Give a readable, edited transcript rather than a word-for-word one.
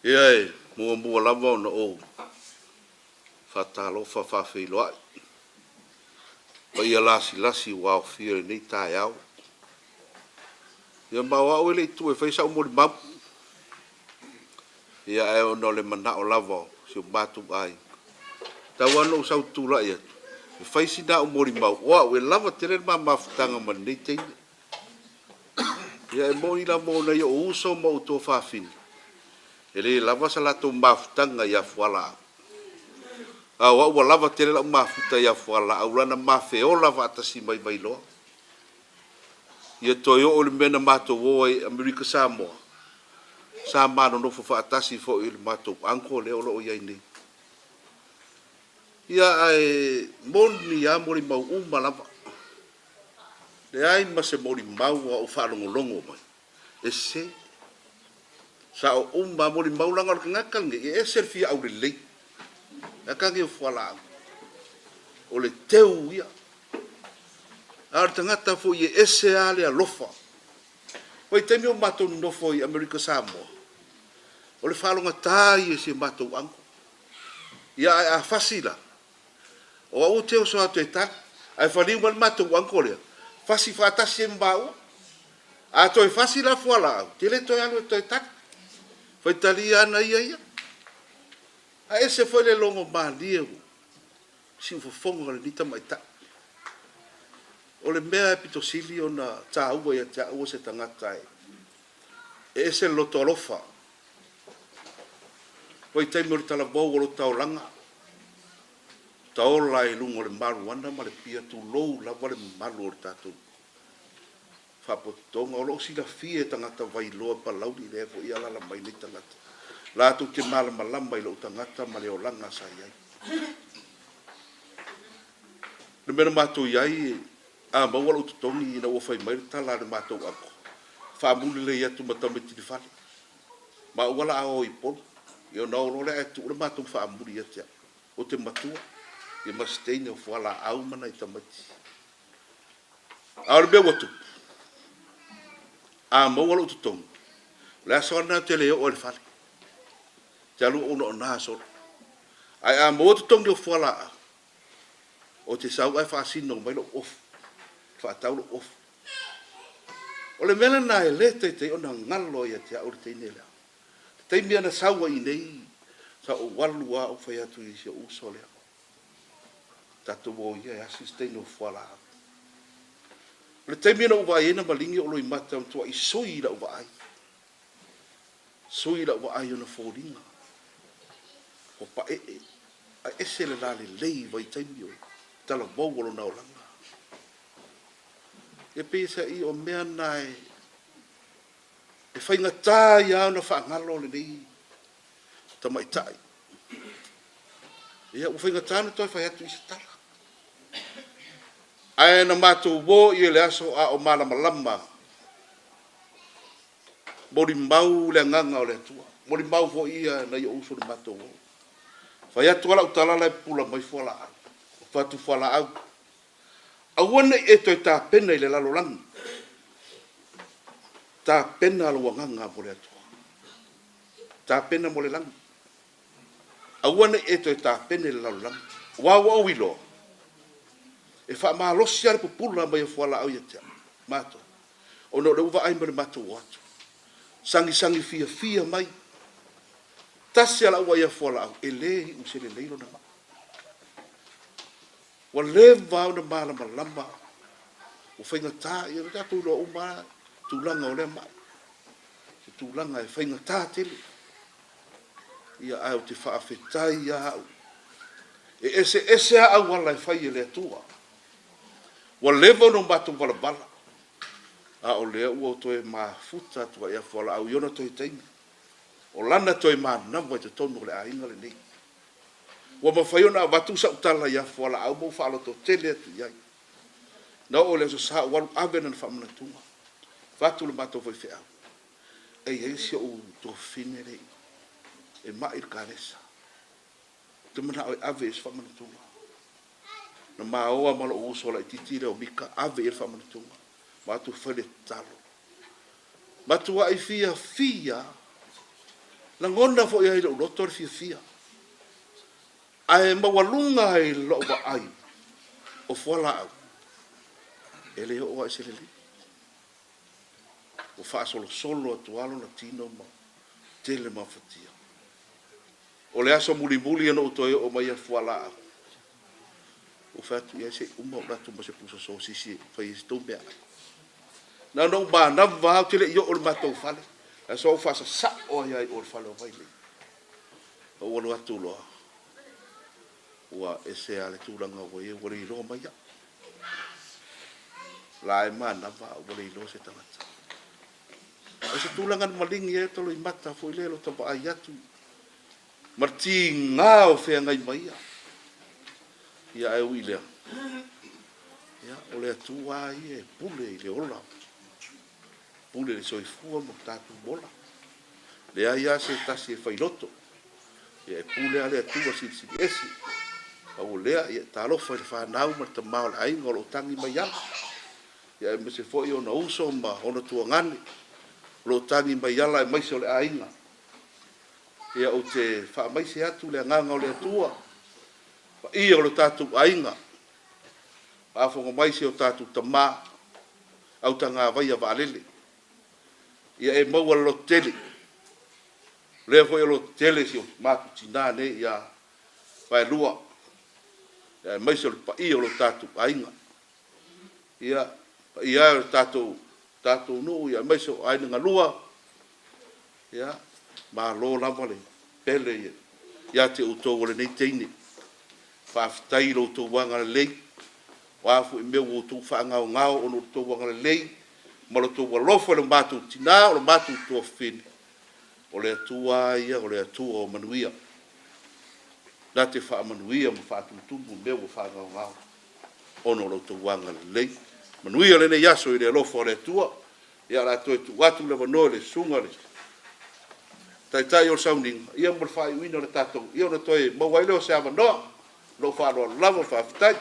Ia e muamua lava ona ou faatalofa faafeiloai i paia lasilasi ua aofia i lenei taeao. Ia ma o au e le i tuua e fai sau molimau, ia ae ona o le manao lava o si o matou aiga, tau lava ona ou sau tulai atu e fai sina au molimau, o au e lava tele le ma mafutaga ma lenei teine. Ia e moni lava o nai ou uso ma ou tuafafine, e le lava sa latou mafutaga ia Fualaau. A o au ua lava tele lau mafuta ia Fualaau la na ma feola faatasi mai Vailoa. Ia toe oo i le mea na matou o ai i Amerika Samoa, sa ma nonofo faatasi foi i le matou uncle lea o lo o i ai nei. Ia ae moni lava molimau uma lava. Leai ma se molimau a ou faalogologo mai e sese. Sao uma lava molimau leaga o le tagata lenei e ese le fia aulelei. E akagi o fualaau. O le teu ia. A o le tagata foi e ese lava le alofa. Vaitaimi o matou nonofo i Amerika Samoa, o le faalogata ia i si a matou uncle. Ia ae a fasi la, O au ou te oso atu e tali, ae faliu mai le matou uncle lea, fasi faatasi ai ma maua. A toe fasi la fualaau, te le toe alu e toe tali. Faitalia ana ia ia. Ae ese foi le logo malie o siufofoga o lenei tamaitai. O le mea e pito sili ona taua ia te au o se tagata e ese le loto alofa. Vaitaimi o le talavou o lota olaga, taola i luga o le maruana ma le pia, tulou lava le mamalu o le tatou faapotopotoga. O lo o silafia e tagata Vailoa Palauli lea foi e alaala mai nei tagata, latou te malamalama i lou tagata ma le olaga sa i ai. O le mea na matou i ai, a maua lou totogi ina ua fai mai le tala a le matou uncle, faamuli lelei atu ma tamaiti i le fale. Maua la a o i Upolu, ia ona o loa lea ae tuu le matou faamuli ia te au. Ou te matua, ia ma se teine o fualaau ma nai tamaiti. A o le mea ua tupu, a maua lou totogi, o le aso lava lena ou te le oo ai i le fale. Ou te alu ou onaona solo. Ae a maua totogi o fualaau, ou te sau ae faasino mai lou ofu, faatau lou ofu. O le mea lena e le taitai ona galo ia te au le teine lea. Le taimi lava na sau ai i inei, sa ou alu lava ou fai atu i si ou uso lea, tatou o ia e asi se teine o fualaau. O le taimi na ou vaai ai na maligi ou loimata, na matuai sui lau vaai. Sui lau vaai i ona foliga. Ua paee, ae ese le lalelei i vaitaimi o le talavou o lona olaga. E pei e sa'i o mea na e faigata ai lava ona faagalo lenei tamaitai. Ia, ua faigata ona toe fai atu i se tala. Ae na matou o i le aso a o malamalama, molimau le agaga o le Atua, molimau foi ia nai ou uso na matou o. Fai atu lava lau tala la e pupula mai fualaau, fai atu fualaau, Aua ne i e toe tapena i le lalolagi. Tapena lou agaga mo le Atua. Tapena mo le lagi. Aua ne i e toe tapena i le lalolagi. Aua ua ou iloa, e faamalosi lava le pupula mai o fualaau ia te au, matou, ona o lea ua vaai mai le matou o atu. Sagisagi fiafia mai. Tasi lava lau vaai ia fualaau, e le iu i se lelei lona maa. Ua leva ona malamalama, ua faigata, ia ua tatou iloa uma lava tulaga o lea mai, se tulaga e faigata tele. Ia ae ou te faafetai lava au, e eseese lava auala e fai e le Atua. Ua leva ona matou valavala, a o lea ua toe mafuta atu ai a fualaau i ona toe taimi, o lana toe manava i totonu o le aiga lenei. Ua mafai ona avatu sau tala ia Fualaau ma ou faalototele atu i ai. Na oo i le Aso Sa ua alu ave lana faamanatuga, avatu le matou faifeau, e i ai si ou tuafafine lea e mai i le kanesa. Ou te manao e ave i ai se faamanatuga. Na maoa ma lou uso laitiiti lea o Mika, ave i ai le faamanatuga, matou fai le tatalo. Matuai fiafia lava. Lagona foi ai i lou loto le fiafia, ae maualuga ai lou vaai o fualaau e le oo lava i se lelei. Ua faasolosolo atu lava lona tino ma tele mafatia. O le aso mulimuli na ou toe oo mai ai fualaau, ou fai atu i ai, se i uma ou alu atu ma se pusa sosisi e fai ai se tou meaai. Na ona ou manava lava, ou te le i oo i le matou fale, ae sa ou faasasao ai lava i o i le fale o Vailei. Ou alu atu loa, ua ese lava le tulaga ua i ai, ua le iloa mai au. O la e manava ae ua le iloa se tagata. O se tulaga na maligi ai lota loimata foi lea i lota vaai atu ma le tiga o feagai ma ia. Ia ae ui i lea, ia, o le Atua lava ia e pule i le ola, pule i le soifua ma lo tatou ola. Leai lava se tasi e failoto, ia e pule lava le Atua Silisili Ese. Pau o lea, ia talofa i le fanau ma le tama o le aiga o lo o tagi mai ala. Ia aemaise foi ona uso ma ona tuagane o lo o tagi mai ala aemaise o le aiga. Ia ou te faamaise atu le agaga o le Atua, paia o lo tatou aiga, faafofoga mai si o tatou tama, autagavaia vaalele. Ia e maua le lototele, o lea foi e lototele si o matou tina nei ia Vaelua, ia aemaise o le paia o lo tatou aiga. Ia, paia e o le tatou tatou nuu ia aemaise o aiga galua, ia, malo lava le pele ia te outou o lenei teine. Faafetai i lo outou agalelei, o a foi mea ua outou faagaogao ona o lo outou agalelei ma lo outou alofa i lo matou tina, o lo matou tuafafine, o le Atua lava ia o le Atua o manuia, na te faamanuia ma faatumutumu mea ua faagaogao. ona o lo outou agalelei. Manuia lenei aso i le alofa o le Atua. Ia o le a toe tuu atu le avanoa i le Susuga i le Taitai o le Sauniga, ia mo le faaiuina o le tatou, ia ona toe maua ai lea o se avanoa. Ma lou faaaloalo lava, faafetai.